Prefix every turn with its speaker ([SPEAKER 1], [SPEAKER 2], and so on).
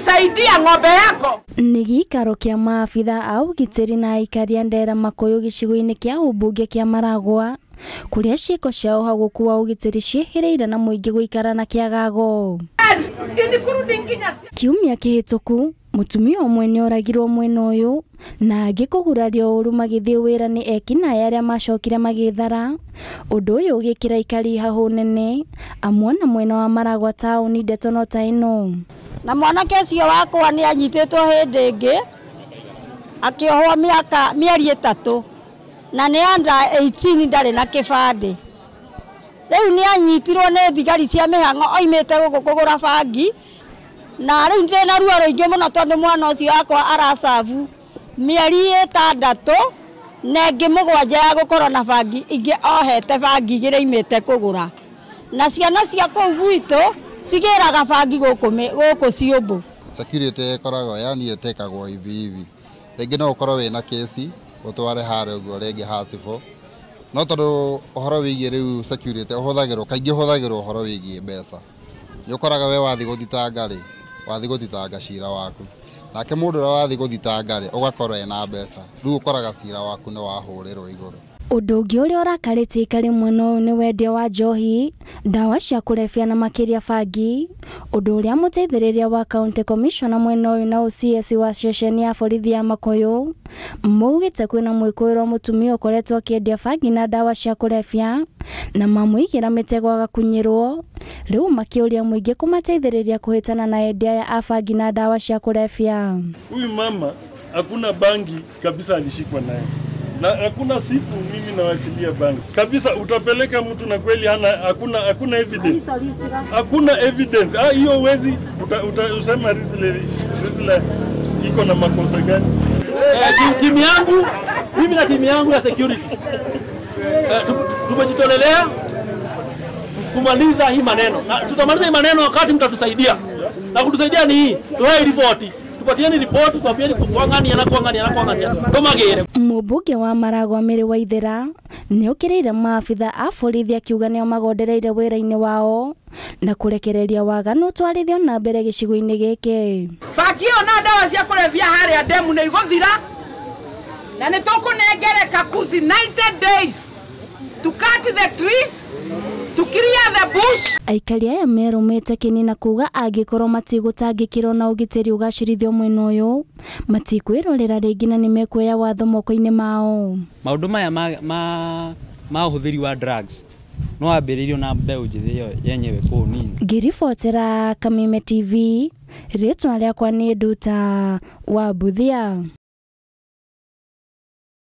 [SPEAKER 1] Ukisaidia ng'ombe yako.
[SPEAKER 2] Nĩ gĩikaro kĩa maabitha a ũgitĩri na aikari a Ndera Makũyũ gĩcigo-inĩ kĩa ũmbunge kĩa Maragwa kũrĩa ciĩko cia ũhagũku wa ũgitĩri ciĩhĩrĩire na mũingĩ gũikara na kĩagago. Kiumia kĩhĩtũku mũtumia ũmwe nĩoragirwo mwena ũyũ na angĩ kũgurario ũru magĩthiĩ wĩra nĩ ekinaĩ arĩa macokire magĩthara. Ũndũ ũyũ ũgĩkĩra aikari hahũ nene amwe na mwena wa Maragwa taũni ndeto no ta ĩno.
[SPEAKER 3] Na mwanake ũcio wakwa nĩ anyitĩtwo hĩndĩ ĩngĩ akĩohwo mĩaka mĩeri 3 na nĩ under 18 ndarĩ na kĩbandĩ. Rĩu nĩ anyitirwo nĩ thigari cia mĩhang'o oimĩte gũkũ kũgũra bangi, na rĩu ndĩna ruo rũingĩ mũno tondũ mwana ũcio wakwa aracabu mĩeri 6 na ĩngĩ 7 ya gũkorwo na bangi ingĩ ohete bangi 2 imĩte kũgũra, na ciana cia kũu gwitũ cigĩraga bangi gũkũ ciũmbũ.
[SPEAKER 4] Security ĩkoragwo yani ĩtekagwo hivi hivi, rĩngĩ no ũkorwo wĩna kesi ũtware harĩa ũguo rĩngĩ hacibũ, no tondũ ũhoro wĩgiĩ rĩu security ũhũthagĩrwo kaingĩ ũhũthagĩrwo ũhoro wĩgiĩ mbeca. Nĩ ũkoraga we wathiĩ gũthitanga rĩ, wathiĩ gũthitanga cira waku, nake mũndũ ũrĩa wathiĩ gũthitanga rĩ ũgakorwo ena mbeca, rĩu ũkoraga cira waku nĩ wahũrĩrwo igũrũ.
[SPEAKER 2] Ũndũ ũngĩ ũrĩa ũrakarĩtie aikari mwena ũyũ nĩ wendia wa njohi, ndawa cia kũrebia na makĩria bangi, ũndũ ũrĩa mũteithĩrĩria wa county commissioner mwena ũyũ na OCS wa ceceni ya borithi ya Makũyũ maugĩte kwĩna mwĩkũĩrwo mũtumia ũkoretwo akĩendia bangi na ndawa cia kũrebia na mamũigĩra mĩtego agakunyĩrwo, rĩu makĩũria mũingĩ kũmateithĩrĩria kũhĩtana na endia aya a bangi na ndawa cia kũrebia.
[SPEAKER 5] Huyu mama hakuna bangi kabisa alishikwa naye, na hakuna siku mimi nawachilia bangi kabisa. Utapeleka mtu na kweli hana hakuna evidence, hakuna evidence. Hiyo wezi utasema Rizla iko na makosa gani?
[SPEAKER 6] Timu yangu mimi na timu yangu ya security tumejitolelea kumaliza hii maneno, na tutamaliza hii maneno wakati mtatusaidia. Na kutusaidia ni hii, tuwae ripoti, tupatieni ripoti, tuwapieni kuangania na kuangania na kuangania tomagere.
[SPEAKER 2] Mũmbunge wa Maragwa Mary Waithera nĩokĩrĩire maabitha a borithi akiuga nĩo magondereire wĩra-inĩ wao na kũrekereria waganu ũtwarithio na mbere gĩcigo-inĩ gĩkĩ.
[SPEAKER 1] Bangi ĩyo na ndawa cia kũrebia harĩa ndemu nĩ igũthira, na nĩ tũkũnengere Kakuzi 90 days to cut the trees, to clear the bush.
[SPEAKER 2] Aikari aya merũmĩte kĩni na kuga angĩkorwo matigũtangĩkĩrwo na ũgitĩri ũgacĩrithio mwena ũyũ matikwĩrorera rĩngĩ na nĩmekuoya watho moko-inĩ mao.
[SPEAKER 7] Maũndũ maya ma ũhũthĩri wa drugs no wambĩrĩirio na mbeũ njĩthĩ ĩyo yenyewe kũu nini.
[SPEAKER 2] Ngĩribotera Kameme TV, rĩtwa rĩakwa nĩ Nduta wa Mbuthia.